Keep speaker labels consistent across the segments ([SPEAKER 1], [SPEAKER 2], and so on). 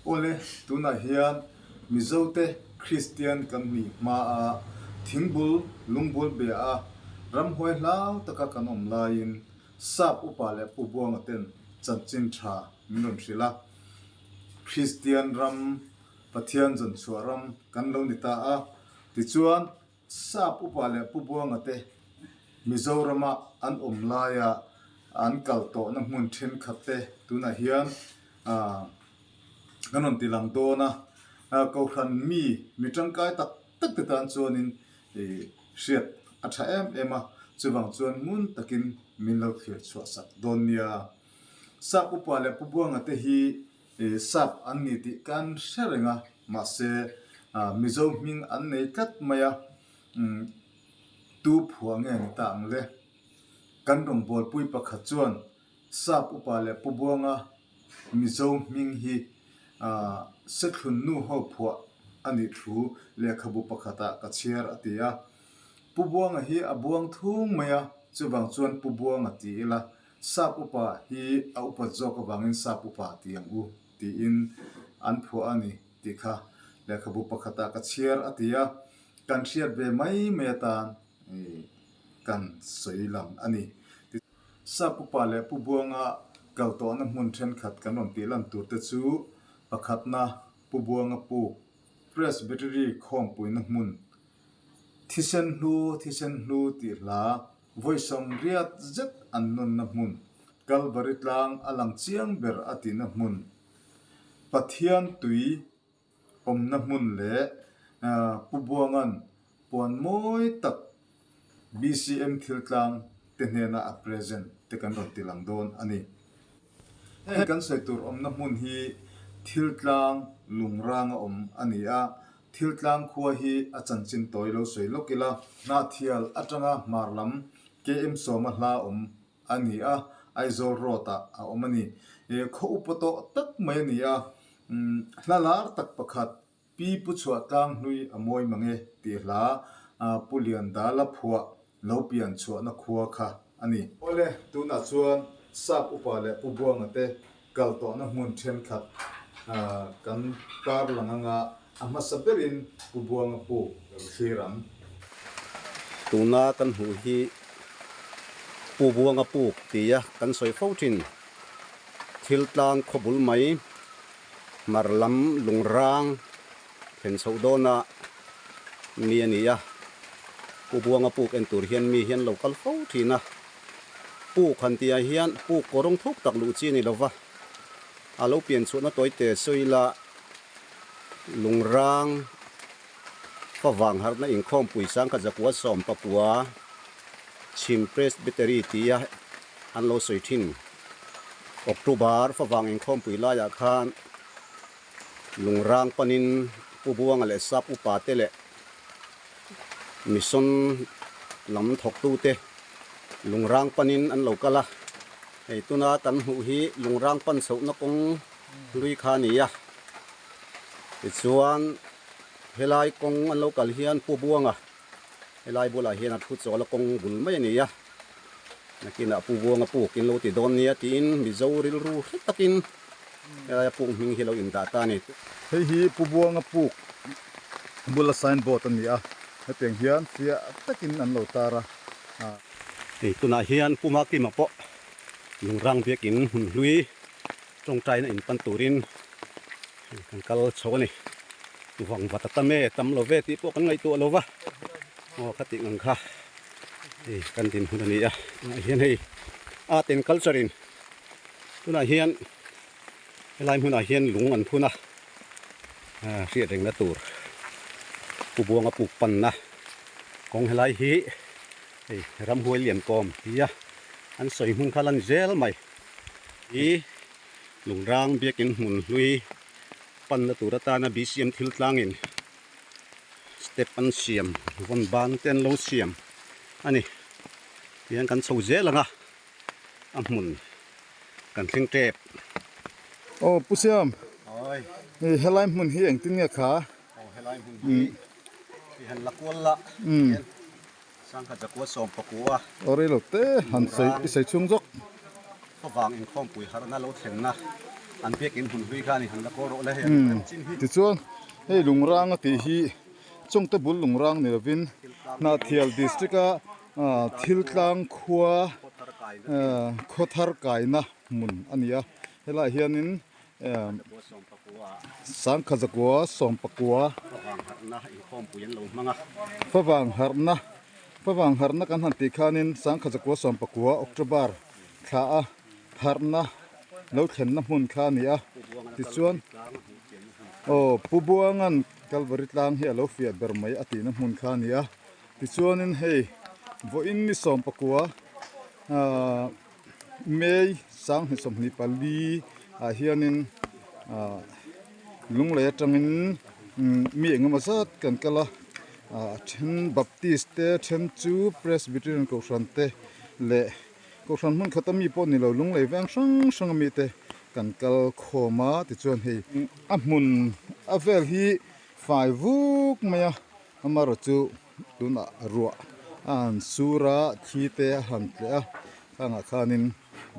[SPEAKER 1] Awle, tunah hian Mizote Kristian kan nih hmaa thingbul lungbul bia a ramhuai hlau taka kan awm laiin Sap upa leh Pu Buanga ten chanchin tha min rawn hrilh a. Kristian ram, Pathian zawnchhuah ram kan lo ni ta a. Tichuan, Sap upa leh Pu Buanga te Mizorama an awm laia an kal tawhna hmun thenkhat te tunah hian kan rawn ti lang dawn a. Kohhran mi, mi tangkai tak tak te tan chuanin hriat a tha em em a, chuvang chuan ngun takin min lo thlir chhuah sak dawn nia. Sap upa leh Pu Buanga te hi Sap an ni tih kan hre reng a, mahse Mizo hming an nei tlat mai a, tu phuah nge ni ta ang le? Kan rawngbawlpui pakhat chuan Sap upa leh Pu Buanga Mizo hming hi Sethlun nu ho phuah a nih thu lehkhabu pakhatah ka chhiar a ti a. Pu Buanga hi a buang thung mai a, chuvang chuan Pu Buanga ti ila Sap upa hi a upat zawk avangin Sap upa ti ang u tiin an phuah a ni tih kha lehkhabu pakhatah ka chhiar a ti a, kan hriat ve mai mai atan kan sawi lang a ni. Sap upa leh Pu Buanga kal tawhna hmun thenkhat kan rawn tih lan tur te chu pakhatna Pu Buanga puk Presbytery khawmpuina hmun Thisen hlu thisen hlu tih hla Vawi sawmriat zet an nunna hmun, Kalvari tlang a lang chiang ber a tihna hmun, Pathian tui awmna hmun leh Pu Buanga'n puan mawi tak BCM thil tlang te hnena a present te kan rawn ti lang dawn a ni. Heng kan sawi tur awmna hmun hi thil tlang lungranga awm a ni a, thil tlang khua hi a chanchin tawi lo sawi lawk ila. Hnahthial atanga hmar lam KM sawma hla awm a ni a, Aizawl road ah a awm a ni. Khaw upa tawh tak mai a ni a, hla lar tak pakhat Pi Pu Chhuah Tlang Hlui a mawi mang e tih hla Pu Lian Dala phuah lo pian chhuahna khua kha a ni. Awle, tunah chuan Sap upa leh Pu Buanga te kal tawhna hmun thenkhat kan kar lang anga a hmasa berin Pu Buanga puk lo thlir ang.
[SPEAKER 2] Tuna kan hmuh hi Pu Buanga puk tia kan sawi fo thin thil tlang khawbul mai. Hmar lam lungrang thlen chhoh dawna mi a ni a, Pu Buanga puk en tur hian mi hian lo kal fo thin a, puk han tihah hian puk kawrawng thuk tak luh chi a ni lo va, a lo pian chhuahna tawi te sawi la lungrang favang harhna inkhawmpui sangkhat zakua sawm pakua chhim Presbytery tia an lo sawi thin. October favang inkhawmpui laiah khan lungrang panin Pu Buanga leh Sap upa te leh Mission lam thawktute lungrang panin an lo kal a. Hei tuna kan hmuh hi lungrang pan chhohna kawng hlui kha a ni a. Tichuan helai kawng an lo kal hian Pu Buanga Helai bulah hian a thu chawl a kawng bul mai a ni a, nakinah Pu Buanga puk in lo ti dawn nia tiin Mizo rilru hre takin helaia puk hming hi lo indah ta a ni.
[SPEAKER 1] Hei hi Pu Buanga puk bula sign board a ni a, hetiang hian fiah takin an lo tar a.
[SPEAKER 2] Hei tunah hian Pu Makima pawh Lungrang biakin hmun hlui tawngtaina in pan turin kan kal chho a ni. Vang vat a tam e, tam lo ve tih pawh kan ngaihtuah lo va, aw kha tih ang kha hei kan din hun a ni a, tunah hian hei art and culture in tunah hian helai hmunah hian lung an phun a, hriat rengna tur Pu Buanga puk panna kawng helai hi hei ramhuai lian kawm tia an sawi hmun kha la ni zel mai hi lungrang biakin hmun hlui. Panna tur atana BCM thil tlangin step an siam vawn ban te an lo siam a ni. Tihian kan chho zel ang a, a hmun kan thleng tep.
[SPEAKER 1] Aw Pu Siam, hei helai hmun hi engtin nge kha?
[SPEAKER 2] Aw helai hmun hi hei han la kual la tihian Sangkhat zakua sawm pakua.
[SPEAKER 1] Aw rei lo te han sawi i sawi chhung zawk.
[SPEAKER 2] Khawvang inkhawmpui harhna lo thlenna. An biakin hmun hlui kha a ni han la kawl rawh le hei an rem chin hi.
[SPEAKER 1] Tichuan hei Lungrang a tih hi Chawngte bul Lungrang ni lovin Hnahthial District a Thiltlang khua Khawthar kaina hmun a ni a, helaiah hianin Sangkha zakua sawmpakua Favang harhna Favang harhna kan han tih khanin Sangkha zakua sawmpakua October thla a harhna lo thlenna hmun kha a ni a tichuan aw Pu Buanga'n Kalvari tlang hi a lo fiah ber mai a tihna hmun kha a ni a tichuanin hei vawiin ni sawmpakua ahh May 2024 ah hianin ah Lunglei atangin mi engemaw zat kan kal a, ah a then Baptist te a then chu Presbyterian Kohhran te leh Kohhran hmun khata mi pawh ni lo Lunglei veng hrang hrang ami te kan kal khawm a tichuan hei a hmun a vel hi fai vuk mai a amaherawhchu chu Tunah ruah a han sur a, thi te a han tleh a, khangah khanin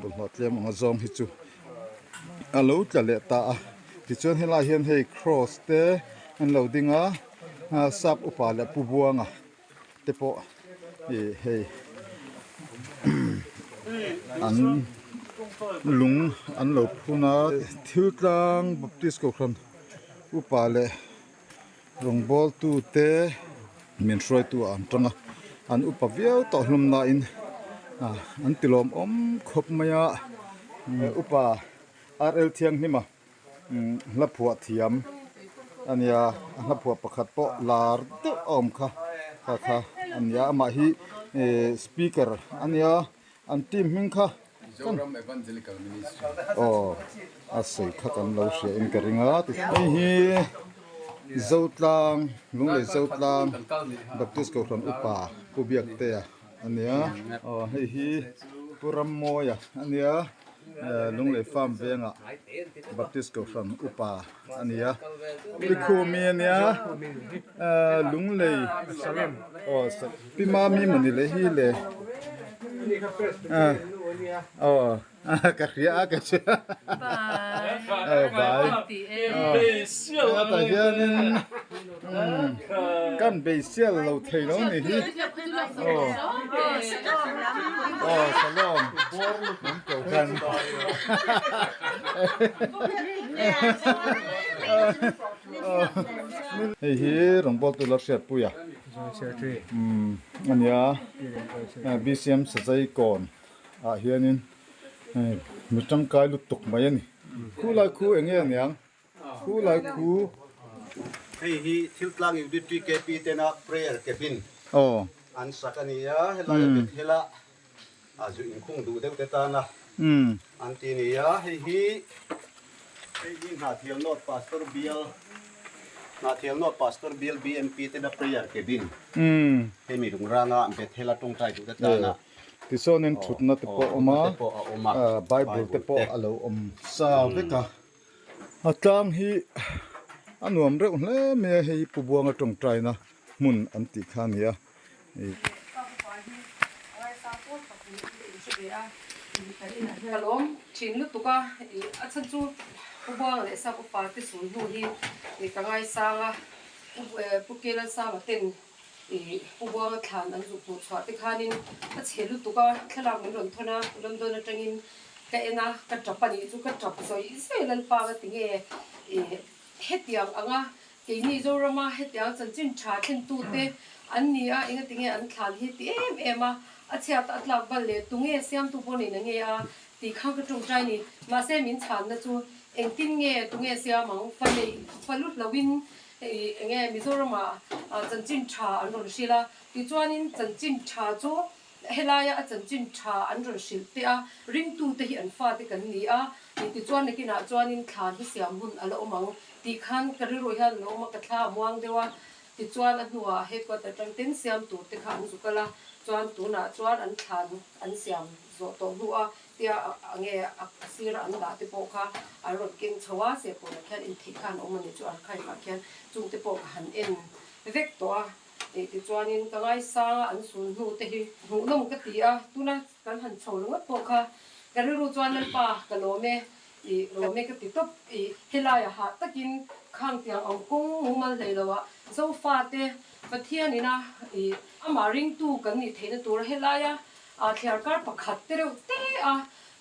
[SPEAKER 1] bawlhhlawh tlem anga zawng hi chu a lo tla leh ta a. Tichuan helaiah hian hei cross te an lo ding a, sap upa leh pu buanga te pawh ih hei an lung an lo phun a, thil tlang baptist kohhran upa leh. Rawngbawltute min hruaitu ah an tang a, an upa viau tawh hlawm nain ah an ti lawmawm khawp mai a, upa RL Thianghlima hla phuah thiam a nia, a hla phuah pakhat pawh lar deuh a awm kha kha kha a nia, amah hi speaker a nia. An team hming kha
[SPEAKER 3] Mizoram Evangelical Ministry.
[SPEAKER 1] Aw, a sawi kha kan lo hria in ka ring a. Hei hi Zotlang, Lunglei Zotlang Baptist Kohhran Upa Pu Biaktea a nia. Aw, hei hi Pu Rammawia a nia, Lunglei Farm vengah Baptist Kohhran Upa a nia. Pi Khumi a nia, Lunglei aw Pi Mami mawni leh hi le aw ka hria a ka hria aw bai aw tah hianin kan bei sial lo thei lo ni hi aw aw shalom an ko khan hei hi rawngbawltu la hriatpui a. A nia BCM Sazai kawn ah hianin mi tangkai lutuk mai a ni. Khu lai khu eng nge aniang? Khu lai khu.
[SPEAKER 2] Hei hi Thiltlang Unit TKP tena prayer cabin an sak a ni a, helai a bet hela a zu inkhung duh deuh te tana an ti a ni a, hei hi hei hi Hnahthial North Pastor Bial Hnahthial North Pastor Bial BMP tena prayer cabin hei mi lungranga Bethel a tawngtai duh te tana
[SPEAKER 1] Tichuanin thutna te pawh a awm a, Bible te pawh a lo awm sa vek a, a tlang hi a nuam reuh hle mai a, hei Pu Buanga tawngtaina hmun an tih kha a ni a.
[SPEAKER 4] Ka lawm thin lutuk a, a chhan chu Pu Buanga leh Sap upa te sul hnu hi ka ngaisang a, Pu Kelalsanga ten Pu Buanga thlan an zuk hmuh chhuah te khanin a chhe lutuk a, thlalak min rawn thawn a, London atangin ka en a, ka tap a nih chu ka tap zawih zawih a Lalpa ka ti nge hetiang anga Keini Zorama hetiang chanchin tha thlentute an ni a, engatinge an thlan hi ti em em a, a chhiat a tlak bal leh tunge siamtu pawh nen ange a tih khan ka tawngtai ni. Mahse min chhanna chu engtin nge tunge siam ang, fa neih fa lu hlohin enge Mizorama chanchin tha an rawn hrilh a, tichuanin chanchin tha chu Helaia a chanchin tha an rawn hrilh teh a, ringtute hi an fate kan ni a, tichuan nakinah chuanin thlan hi siam hun a la awm ang tih khan ka rilru hian a lo awm a, ka thla a muang deuh a, tichuan a hnuah headquarter atang ten siam tur te kha an zu kal a, chuan tunah chuan an thlan an siam zawh tawh hnu a, tia nge a sira an dah te pawh kha an rawn keng chho a, Serkawnah khian intheih khan a awm a ni chu archive ah khian chungte pawh ka han en vek tawh a. Tih tichuanin ka ngaisang a, an sun hnu te hi hmuhnawm ka ti a, tuna kan han chho ringawt pawh kha ka rilru chuan Lalpa ka lawm e, I lawm e ka ti tawp. I helaiah hah takin khang tiang ang kawng mumal hlei lo ah Zofate Pathian ina i amah ringtu kan nih theihna tura helaia thliar kar pakhat te reuh te a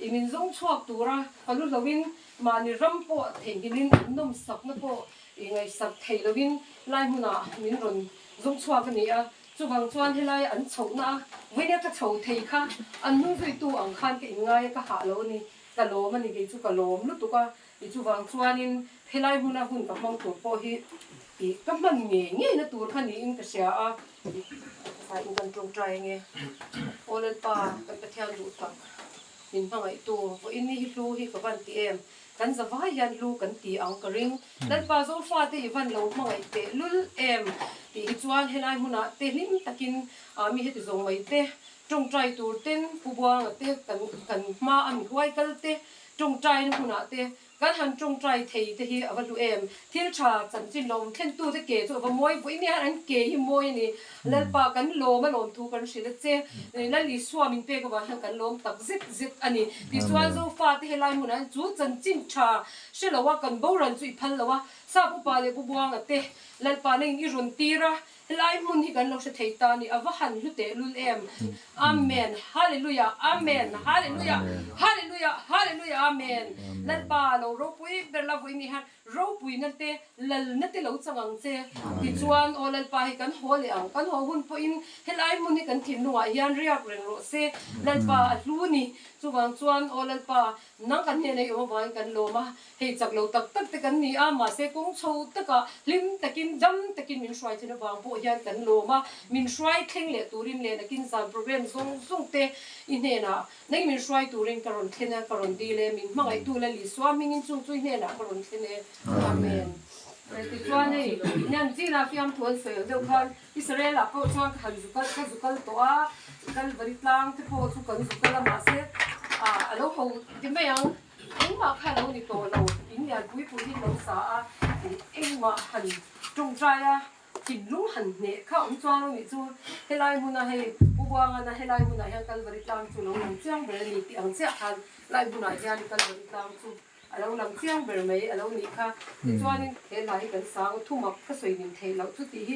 [SPEAKER 4] i min zawng chhuak tura ka lu hloin mahni ram pawh theihnghilhin an nawmsakna pawh i ngaihsak theih loin lai hmunah min rawn zawng chhuak a ni a. Chuvang chuan helai an chhohna a vawinia ka chho thei kha an hnungzuitu ang khan ka inngai a ka hah lo a ni. Ka lawm a ni kei chu ka lawm lutuk a i chuvang chuanin helai hmuna hun ka hmang tur pawh hi i ka hman ngei ngei na tur kha niin ka hria a i in kan tawngtai ange Aw Lalpa kan Pathian duh tak min hmangaihtu vawiin ni hi hlu hi ka van ti em kan zavai hian hlu kan ti ang ka ring Lalpa Zofate i van lo hmangaih teh lul em tih hi chuan helai hmunah te hlim takin mi heti zawng mai te Tawngtai tur ten Pu Buanga te kan kan hma a mi huai kal te tawngtaina hmunah te kan han tawngtai thei te hi a va hlu em. Thil tha chanchin lawm thlentu te ke chu a va mawi vawi nia an ke hi mawi a ni. Lalpa kan lawm a lawm thu kan hrilh a che. Lal Isua min pek avang hian kan lawm tak zet zet a ni. Tichuan Zofa te helai hmunah hian chu chanchin tha hre lo a kan boral chu i phal lo a. Sap upa leh Pu Buanga te Lalpa nangin i rawn tir a. Helai hmun hi kan lo hre thei ta ni, a va han hlu teh lul em. Amen Hallelujah Amen Hallelujah Hallelujah Hallelujah Amen Lalpa lo ropui ber la vawi ni hian ropuina te lalna te lo chang ang che tichuan aw Lalpa hi kan haw leh ang kan haw hun pawhin helai hmun hi kan thinlungah hian riak reng rawh se Lalpa a hlu ni chuvang chuan aw Lalpa nang kan hnena i awm avangin kan lawm a Hei chak lo tak tak te kan ni a, mahse kawng chho takah hlim takin dam takin min hruai thin avang pawh hian kan lawm a, min hruai thleng leh turin leh nakin zan program zawng zawng te i hnenah nang min hruai turin ka rawn thlen a, ka rawn dil e, min hmangaihtu Lal Isua hmingin chung chu i hnenah ka rawn thlen e. Amen. Tichuan hei Nan China fiamthu an sawi ang deuh khan Israel ah pawh chuan ka han zu kal ka zu kal tawh a, Kalvari tlang te pawh chu kan zu kal a, mahse a lo ho ti mai ang. Engmah kha lo ni tawh lo, in lian pui pui hi lo sa a, engmah han tawngtai a, thinlung han hneh kha awm chuan lo nih chu helai hmuna hei Pu Buangana helai hmunah hian Kalvari tlang chu lo lang chiang ber a ni tih ang chiah khan lai hmunah hian Kalvari tlang chu a lo lang chiang ber mai a lo nih kha. Tichuanin he hla hi kan sang a, thumak ka sawi nin theih loh chu tih hi.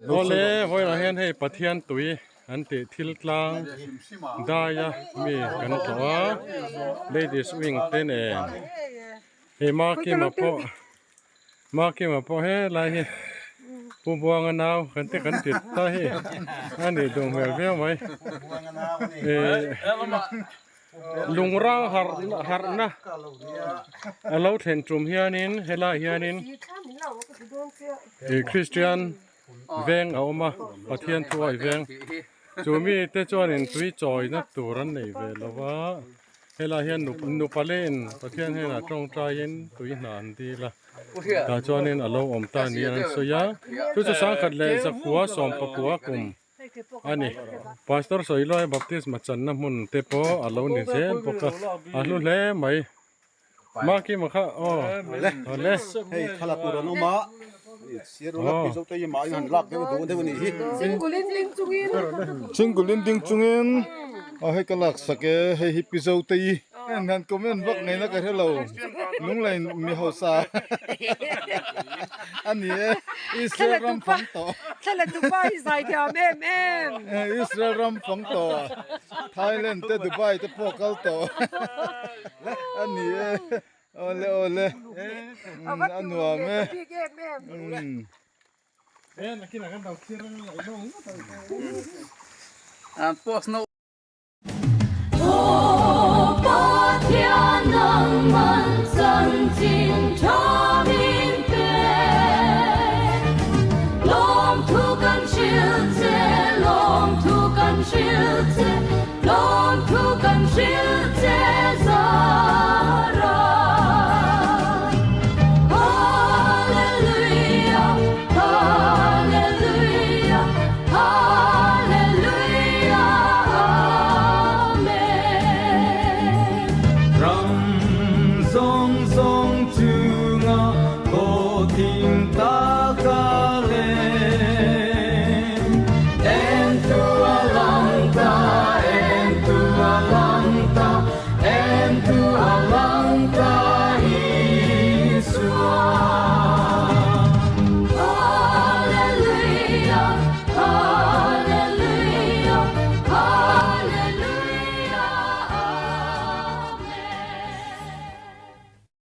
[SPEAKER 5] Awle vawiinah hian hei Pathian tui an tih thil tlang daia mi kan tlawh a ladies wing te nen hei Makima pawh Makima pawh helai hi Pu Buanga nau kan te kan ti ta hei a nih duh hmel viau mai eh Lungrang harhna a lo thlen tum hianin helaiah hianin ih Christian veng a awm a Pathian thuai veng chu mite chuanin tui chawina tur an nei ve lo va helaiah hian nupa lehin Pathian hnenah tawngtaiin tui hna an dil a tah chuanin a lo awm ta niin an sawi a chu chu sangkhat leh zakua sawmpakua kum. A ni. Pastor Sawiluai baptisma channa hmun te pawh a lo ni zel bawk a, a hlu hle mai. Makima kha aw awle.
[SPEAKER 2] Hei thla tur an awm a, sir ula pi zo te hi mahni han lak deuh duh deuh a nih hi.
[SPEAKER 4] Chingkulin ding chungin.
[SPEAKER 1] Chingkulin ding chungin aw hei ka lak sak e, hei hi pi zo te hi. En han comment vak ngaihna ka hre lo, Lunglein mi hausa a ni e, Israel ram fang tawh.
[SPEAKER 4] Thla tupa hi zai thiam em em.
[SPEAKER 1] Israel ram fang tawh, Thailand te Dubai te pawh kal tawh a ni e, awle awle a nuam e.
[SPEAKER 3] Post no.